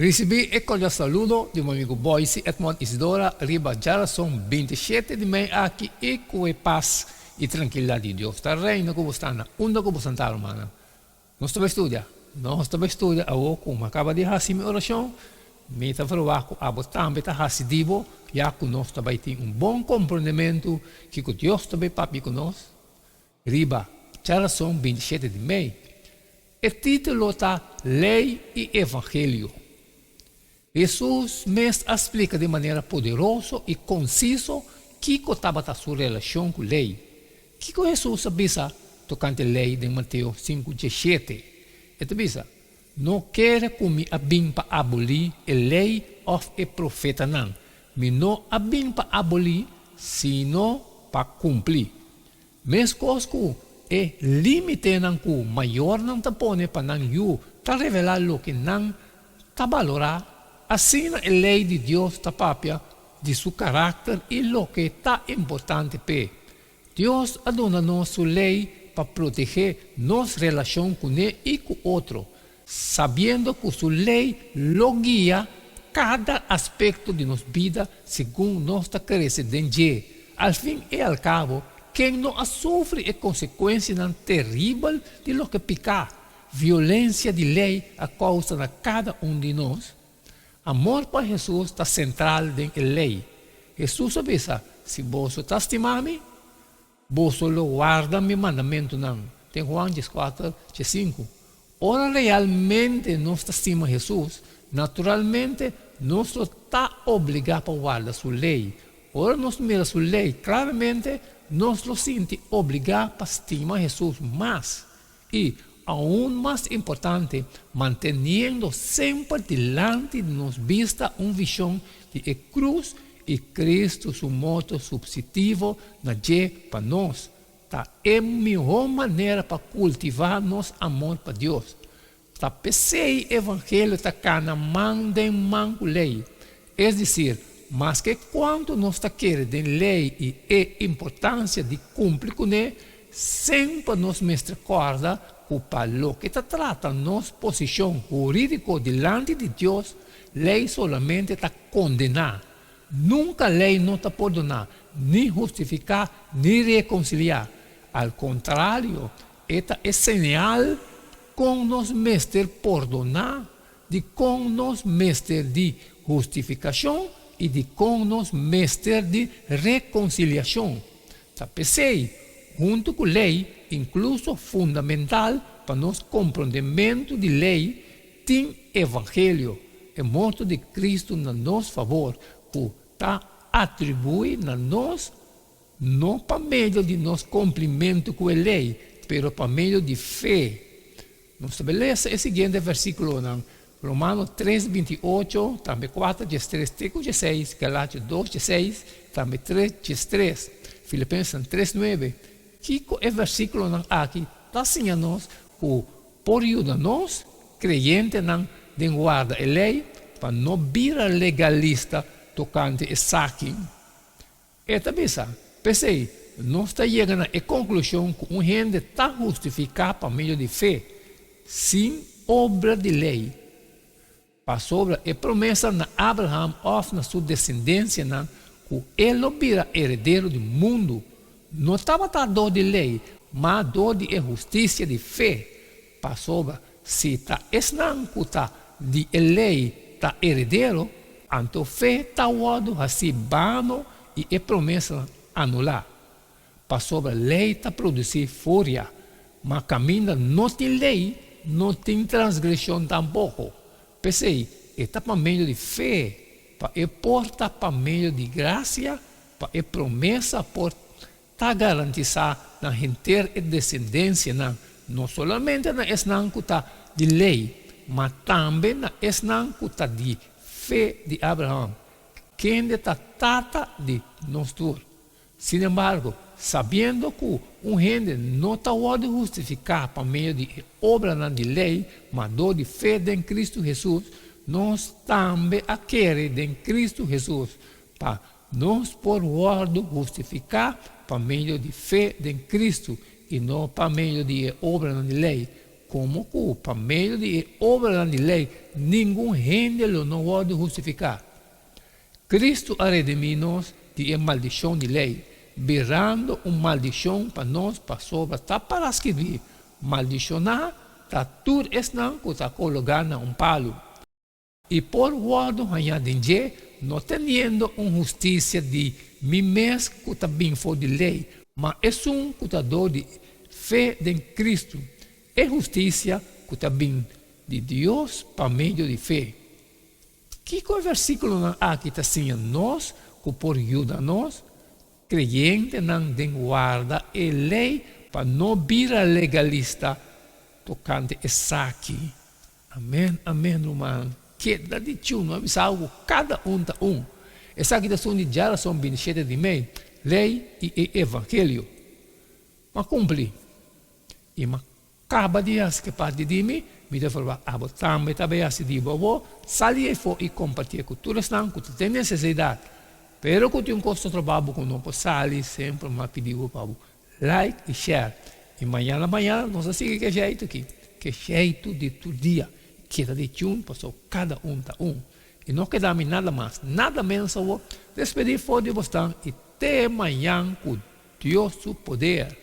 Risibí e kordial saludo di bo amigu Boyce Edmond Isidora riba djarason 27 di mei aki i ku e pas i trankilidat di Dios ta reina ku bo sta na unda ku bo santá rumannan. Nos ta bai studia. Nos ta bai studia awor ku mi a kaba di hasi mi orashon. Mi ta verwagt ku abo tambe ta hasi di bo, ya ku nos ta bai tin un bon komprondementu kiko Dios ta bai papia ku nos riba djarason 27 di mei. E título ta Lei i Evangelio. Hesus mes a splika di manera poderoso i konsiso kiko tabata su relashon ku lei. Kiko Hesus a bisa tokante lei den Mateo 5:17? E ta bisa, No kere ku mi a bin pa abolí e lei òf e profetanan. Mi no a bin pa abolí, sino pa kumpli. Meskos ku e límitenan ku mayornan ta pone pa nan yu ta revelá loke nan ta balorá, asina e lei di Dios ta papia di su karakter i loke ta importante p'e. Dios a duna nos su lei pa protegé nos relashon kuné i ku otro, sabiendo ku su lei lo guia kada aspekto di nos bida segun nos ta krese den dje. Al fin i al kabo, ken no a sufri e konsekuensianan teribel di loke piká, violensia di lei a kousa na kada un di nos? Amor pa Hesus ta sentral den e lei. Hesus a bisa, Si boso ta stima mi, boso lo warda mi mandamentunan. Den Juan 14, 5. Ora realmente nos ta stima Hesus, naturalmente nos lo ta obligá pa warda su lei. Ora nos mira su lei klaramente, nos lo sinti obligá pa stima Hesus mas. I, aun mas importante, manteniendo semper dilanti di nos bista un vishon di e krus i Kristu su morto supsitivo na dje pa nos, ta e mihó manera pa kultivá nos amor pa Dios. Ta p'esei evangelio ta kana man den man ku lei. Es desir, maske kuantu nos ta kere den lei i e importansia di kumpli kuné, semper nos mester kòrda ku pa loke ta trata nos posishon hurídiko dilanti di Dios, lei solamente ta kondená. Nunka lei no ta pordoná, ni hustifiká, ni rekonsiliá. Al kontrario, e ta e señal kon nos mester pordoná, di kon nos mester di hustifikashon i di kon nos mester di rekonsiliashon. Ta p'esei, huntu ku lei, inkluso fundamental pa nos komprondementu di lei, tin evangelio, e morto di Kristu na nos fabor, ku ta atribuí na nos no pa medio di nos kumplimentu ku e lei, pero pa medio di fe. Nos ta lesa e siguiente versíkulonan, Romano 3, 28, tambe 4, 13 te ku 16, Galatio 2, 16, tambe 3, 13, Filipensenan 3, 9. Kiko e versíkulonan aki ta siña nos ku por yuda nos kreyentenan den warda e lei pa no bira legalista tokante esaki? E ta bisa, P'esei, nos ta yega na e konklushon ku un hende ta hustifiká pa medio di fe, sin obra di lei. Pasobra e promesa na Abraham òf na su desendensianan ku e lo bira heredero di mundu, no tabata dor di lei, ma dor di e hustisia di fe. Pasobra si ta esnan ku ta di e lei ta heredero, anto fe ta wòrdu hasí bano i e promesanan anulá. Pasobra lei ta produsí furia, ma kaminda no tin lei, no tin transgreshon tampoko. P'esei, e ta pa medio di fe, pa e por ta pa medio di grasia, pa e promesa por ta garantisá na henter e desendensianan, no solamente na esnan ku ta di lei, ma tambe na esnan ku ta di fe di Abraham, kende ta tata di nos tur. Sin embargo, sabiendo ku un hende no ta wòrdu hustifiká pa medio di e obranan di lei, ma dor di fe den Kristu Hesus, nos tambe a kere den Kristu Hesus, pa nos por wòrdu hustifiká pa medio di fe den Kristu i no pa medio di e obranan di lei. Komo ku pa medio di e obranan di lei ningun hende lo no wòrdu hustifiká. Kristu a redimí nos di e maldishon di lei, birando un maldishon pa nos pasobra ta pará skibí, Maldishoná ta tur esnan ku ta kologá na un palu. I por wòrdu hañá den dje, no teniendo un hustisia di mi mes ku ta bin for di lei, ma esun ku ta dor di fe den Kristu, e hustisia ku ta bin di Dios pa medio di fe. Kiko e versíkulonan aki ta siña nos ku por yuda nos kreyentenan den warda e lei pa no bira legalista tokante esaki? Amen, amen, ruman. Keda di chu, no a bisa algu, kada un ta un. Esaki ta sun di djarason 27 di mei, Lei i e Evangelio. M'a kumpli i m'a kaba di hasi ke parti di mi, mi ta ferwagt abo tambe ta bay hasi di bo awor, sali eyfo i kompartié ku tur esnan ku ta den nesesidat. Pero ku tin un kos ta troba bo ku no por sali, semper m'a pidi bo pa bo Like i share. I mañana mañana nos a sigui ke jeitu aki, ke jeitu di tur dia. Keda di tune paso kada un ta un. I no keda mi nada mas, nada menos awor, despedí for di bosnan i te mañan ku Dios su poder.